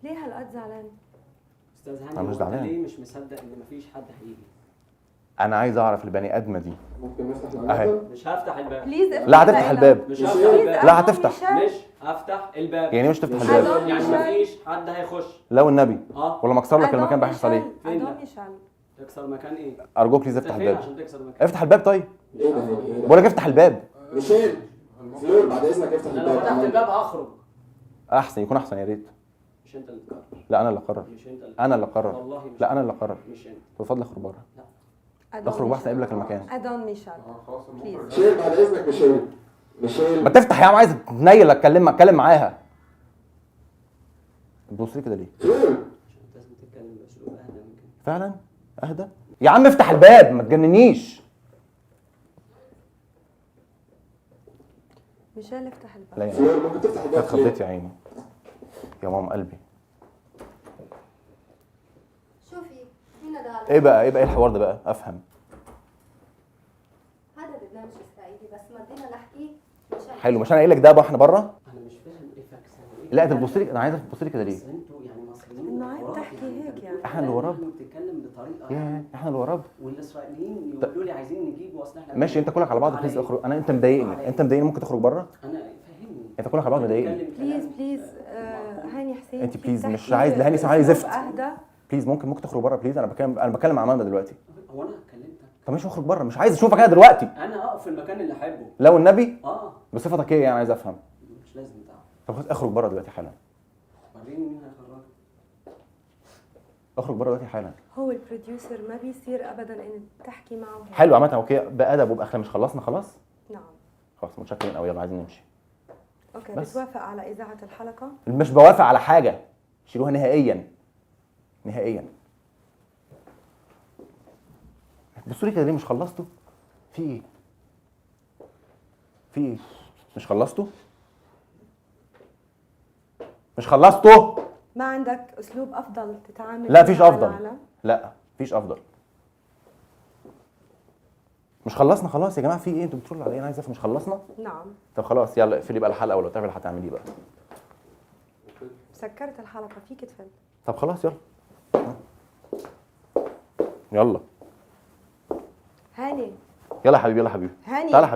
ليه هالقد زعلان؟ استاذ هاني، أنا مش هو أنت زعلان. ليه مش مصدق ان مفيش حد هيجي؟ انا عايز اعرف البني ادمه دي. ممكن نفتح أهي. العمل؟ مش هفتح الباب. please افتح. لا هتفتح الباب. مش هفتح الباب. لا هتفتح. مش هفتح الباب. يعني مش تفتح الباب؟ يعني مفيش حد هيخش. لا والنبي. اه. ولا مكسر لك المكان بحث عليه. فين ده؟ ادون ميشيل. تكسر مكان ايه؟ ارجوك please أنت افتح فين الباب. عشان تكسر مكان؟ افتح الباب. طيب. ايه ده؟ إيه ده؟ بقول لك افتح الباب. ميشيل، فلور، بعد اذنك افتح انا لو الباب. فتحت الباب هخرج. احسن يكون احسن، يا ريت. مش انت اللي تقرر. لا انا اللي اقرر. مش انت اللي انا اللي اقرر. والله مش. لا انا اللي اقرر. مش انت. بفضل اخرج بره. أدون اخرج واحسن ميشيل. اقلب لك المكان. ادون ميشيل. خلاص. please. ميشيل، بعد اذنك ميشيل، ميشيل. ما تفتح يا عم، عايز تنيل. اتكلم معاها. بتبص لي كده ليه؟ فلور. عشان لازم تتكلم باسلوب اهدى من كده. فعلا اهدى يا عم، افتح الباب ما تجننيش. ميشيل افتح الباب. لا يا عم. فلور، ممكن تفتح الباب؟ اتخضيت يا عيني يا ماما قلبي. شوفي فينا ده على ايه بقى؟ ايه بقى؟ ايه الحوار ده بقى؟ افهم. هذا برنامج اسرائيلي بس ما بدنا نحكيه مشان حلو، مش انا قايل لك ده بقى احنا بره؟ انا مش فاهم ايه فاكسه وإيه. لا انت بتبص لي، انا عايزك تبص لي كده ليه؟ بس انتوا يعني مصريين إنه عيب وراك. تحكي يعني هيك أنت يعني. إحنا اللي وراك. بتتكلم بطريقة يا احنا اللي وراك. والاسرائيليين يقولوا لي عايزين نجيب واصل احنا. ماشي، انت كلك على بعض. على please إيه؟ اخرج. انا انت مضايقني. على إيه؟ انت مضايقني، ممكن تخرج بره؟ انا فاهمني. انت كلك على بعض مضايقني. please please، هاني حسين. انت فيك please، مش تحكي عايز لا هاني حسين، عايز بأسلوب زفت. اهدى. please، ممكن تخرج بره please؟ انا بتكلم مع اماندا دلوقتي. هو انا كلمتك؟ طب ماشي، اخرج بره، مش عايز اشوفك انا دلوقتي. انا اقف في المكان اللي احبه. لو النبي. اه. بصفتك ايه يعني؟ عايز افهم. مش لازم تعرف. طب خلاص اخرج بره دلوقتي حالا. وريني مين هيخرجك. اخرج بره دلوقتي حالا. هو ال producer ما بيصير ابدا ان تحكي معه هيك. حلو عامة، okay، بأدب وبأخلاق. مش خلصنا خلاص؟ نعم. خلاص، متشكرين قوي، يلا عايزين نمشي. okay. بس. بتوافق على اذاعة الحلقة؟ مش بوافق على حاجة، شيلوها نهائيا نهائيا. بصوا لي كده ليه؟ مش خلصتوا؟ في ايه؟ في ايه؟ مش خلصتوا؟ مش خلصتوا؟ ما عندك اسلوب افضل تتعامل لا فيه فيش مع افضل. العالم؟ لا فيش افضل. مش خلصنا خلاص يا جماعة؟ في ايه؟ انتوا بتقولوا على ايه؟ انا عايز افهم، مش خلصنا؟ نعم. طب خلاص، يلا اقفلي بقى الحلقة ولا تعمل هتعمليه بقى. سكرت الحلقه، فيك تفل. طب خلاص يلا يلا. هاني. يلا يا حبيبي، يلا يا حبيبي. هاني. تعالى يا حبيبي.